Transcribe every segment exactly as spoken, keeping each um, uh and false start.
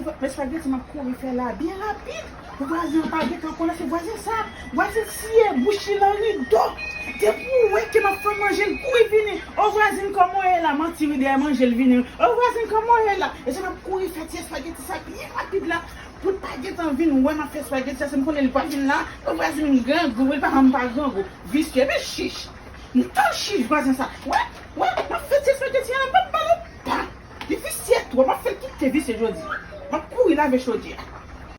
Men espageti m ap kouri fè la byen rapid. Pou vwazen an pa gentan konnen se vwazen sa. Vwazen siye bouch li nan rido. Depi w wè ke m ap fè manje, l kouri vini. O vwazin, kòman w ye la? Manti wi, dèyè manje l vini. O vwazin, kòman w ye la? E sa m ap kouri fè ti espageti sa byen rapid la. Pou l pa gentan vin wè m ap fè espageti sa, si m konnen li pa vin la. O vwazin, m grangou wi, l pa janm pa grangou. Visye, men chich. M tan chich vwazen sa. Wè, wè, m ap fè ti espageti an, m ap ba l pa. Li visye twòp, m ap fè l kite visye jodi. M ap kouri lave chodyè a.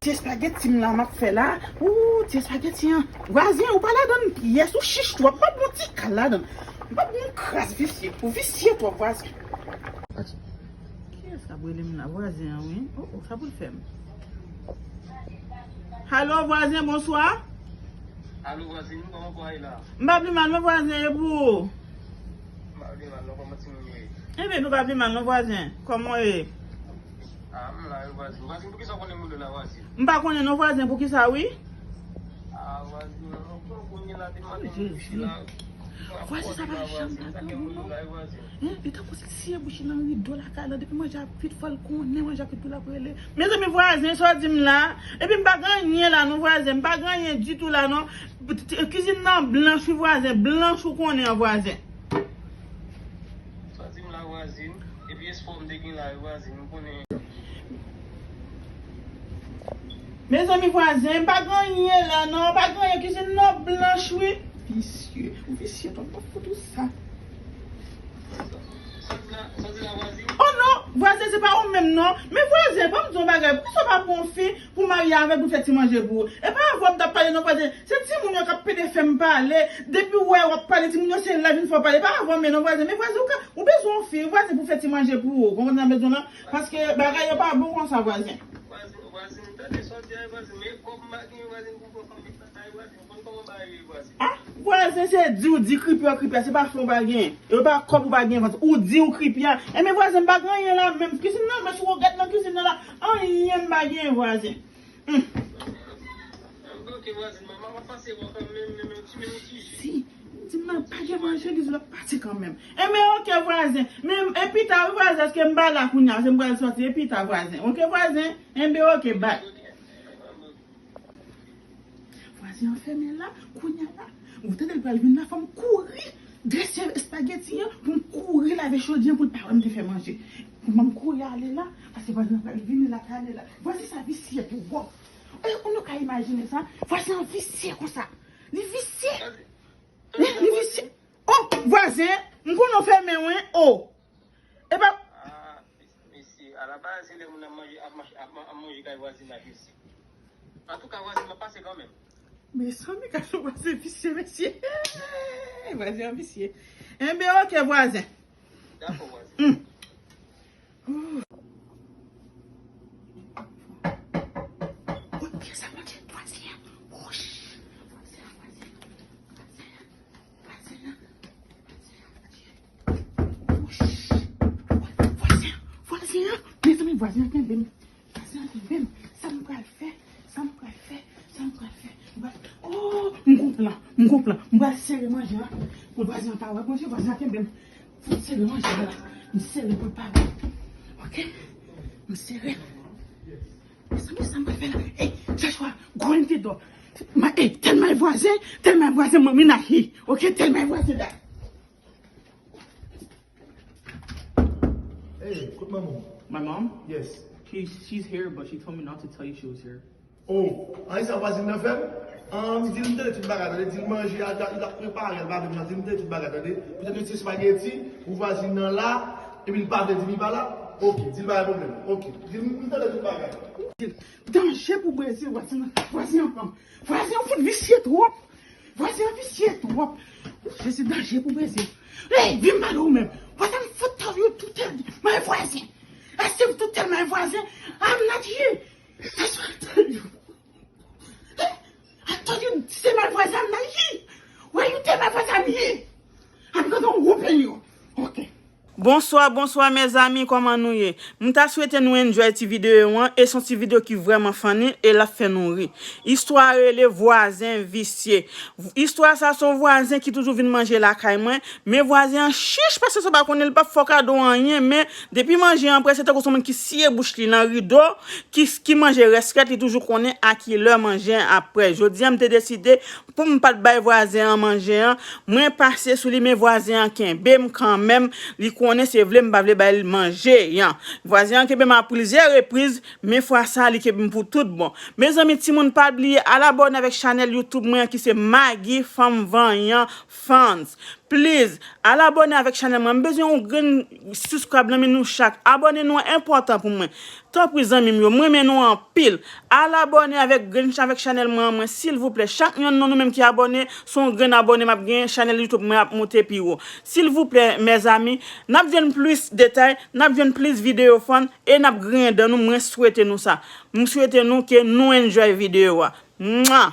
Ti espageti m la, m ap fè la. Ou, ti espageti an. Vwazen, ou pa ladann pyès, ou chich twòp. M ap bon ti kal ladann. M ap bon kras visye. Ou visye twòp, vwazen. Kiyès k ap rele m la? Vwazen an, wi. O, o, sa pou l fè m. Alo, vwazen, bonswa. Alo, vwazin, kòman w ye la? M pa pi mal, non, vwazen, e pou ou? M pa pi mal, non, kòman timoun yo ye? Ebyen, nou pa pi mal, non, vwazen. Kòman w ye? A, m la, wi, vwazin. Vwazin, poukisa w konnen moun yo la, vwazin? M pa konnen, non, vwazen, poukisa, wi? A, vwazin, non, kounye la, te maten, m kouche la. Vwazin, sa pa janm ta gen moun, non. Hein, li tankou si l siye bouch li nan rido lakay la, depi manje ap kwit, fò l konnen manje ap kwit pou l ap rele. Mezanmi, vwazen, sa w di m la? Epi m pa gen anyen la non, vwazen, m pa gen anyen ditou la non. Kizin nan blanch wi, vwazen, blanch ou konnen an, vwazen. Sa w di m la, vwazin? Epi espò m te gen la wi, vwazin, ou konnen. Mezanmi, vwazen, m pa gen anyen la non, pa gen anyen, kizin nan blanch wi. Visye, ou visye twòp, m ap fout ou sa. Sa w di la, sa w di la, vwazin? Oh non, vwazen, se pa ou menm non. Men vwazen, ban m di w yon bagay, poukisa w pa pran yon fi pou marye avè l pou fè ti manje pou ou? E pa avè w m t ap pale non, vwazen. Se timoun yo k ap pede fè m pale. Depi w wè w ap pale, timoun yo se la vin fè w pale. E pa avè w menm non, vwazen. Men vwazen, ou ka, ou bezwen yon fi, vwazen, pou fè ti manje pou ou. Konprann sa m bezwen la? Paske bagay yo pa bon konsa, vwazen. Vwazin, vwazin, tande sa w di a, vwazin. Men kòb m pa gen, vwazin, pou pran fanmi sa, vwazin. Ou konn kòman bagay yo ye, vwazin. Ah, vwazen, se di w di kripè, kripè, se pa fè w pa gen. E pa kòb ou pa gen, vwazen. Ou di w kripè. Enben, vwazen, m pa gen anyen la menm. Kizin nan, men si w gad nan kizin nan la, anyen m pa gen, vwazen. Hmm. Ok, vwazin, m ap pase bò kanmenm, men, men, ti, men, ti. Si, di m nan pa gen manje, li di l ap pase kanmenm. Enben, ok, vwazen. Men, e pita, wi, vwazen, èske m pa la kounye a, se m pral sòti, e pita, vwazen. Ok, vwazen? Enben, ok, bay. Vwazen an fèmen la, kounye a la. Ou tande l pral vin la, fò m kouri drese espageti an pou m kouri lave chodyè an pou l pa wè m te fè manje. Pou m kouri ale la, paske vwazen an pral vini la, pral ale la. Vwazen sa visye twòp. E, ou nou ka imajine sa? Vwazen an visye konsa. Li visye. Li, li visye. Oh, vwazen, m konnen w fèmen, wi. Oh. E pa Ah, mesye, alabaz, se lè moun ap manje, ap manje, ap, ap manje kay vwazin la, mesye. Antouka, vwazin, m ap pase kanmenm. Mezanmi, gason vwazen visye, mesye. Vwazen an visye. Enben, ok, vwazen. Dakò, vwazin. Hmm. Oh. Oh, kiyès ap manje? Vwazen an. Wosh. Vwazen an, vwazen an. Vwazen an. Vwazen an. Vwazen an. Vwazen an. Mezanmi, vwazen an kenbe m. Vwazen an kenbe m. Sa m pral fè? Sa m pral fè? Sa m pral fè? M pral, oh, m gon plan. M gon plan. M pral sere manje a. Pou vwazen an pa wè manje, vwazen an kenbe m. Fò m sere manje a la. M sere pou l pa wè. Ok? M sere. Mezanmi, sa m pral fè la? Ey, Joshua, go in the door. Ma, ey, tell my vwazen, tell my vwazen, mommy not here. Ok, tell my vwazen that. Hey, kote manman w? My mom? Yes. She, she's here, but she told me not to tell you she was here. Oh, an, e sa vwazin nan fè m? An, di l m tande tout bagay, tande, di l manje a, li t ap prepare l, pa vle m nan, di l m tande tout bagay, tande. Petèt yon ti espageti pou vwazin nan la, epi l pa vle di m li pa la. Ok, di l pa gen pwoblèm. Ok, di l m tande tout bagay. Danje pou Brezil, vwazin nan, vwazin an pran m. Vwazin an fout visye twòp. Vwazin an visye twòp. Jezi, danje pou Brezil. Hey, vin m pale w menm. What the fuck tell you to tell my vwazin? I said to tell my vwazin, I'm not here. That's what I tell you. I told you to tell my vwazin I'm not here. Why you tell my vwazin I'm here? I'm gonna open you. Okay. Bonswa, bonswa mezanmi, kòman nou ye? M ta swete nou enjoy ti videyo an, e se yon ti videyo ki vrèman funny e l ap fè nou ri. Istwa rele Vwazen Visye. Istwa sa se yon vwazen ki toujou vin manje lakay mwen, men vwazen an chich paske sa w pa konnen, li p ap fè w kado anyen, men depi manje an prè se tankou se yon moun ki siye bouch li nan rido, ki, ki manje rès rèt, li toujou konnen a ki lè manje an ap prè. Jodi a m te deside pou m pa t bay vwazen an manje an, mwen pase sou li, men vwazen an kenbe m kanmenm, li konnen se vle m pa vle bay l manje an. Vwazen an kenbe m a plizyè repriz, men fwa sa li kenbe m pou tout bon. Mezanmi, timoun, pa bliye al abòne avèk chanèl YouTube mwen an ki se Maggie Fanm Vanyan Fans. Please, al abòne avèk chanèl mwen. M bezwen yon grenn subscribe nan men nou chak. Abòne nou an enpòtan pou mwen. Tanpri zanmi m yo, m renmen nou anpil. Al abòne avèk grenn avèk chanèl mwen an mwen, silvouplè. Chak yonn nan nou menm ki abòne, se yon grenn abòne m ap genyen, chanèl YouTube mwen ap monte pi wo. Silvouplè, mezanmi, n ap jwenn plis detay, n ap jwenn plis videyo fun, e n ap griyen dan nou, mwen swete nou sa. M swete nou ke nou enjoy videyo a. Mwa!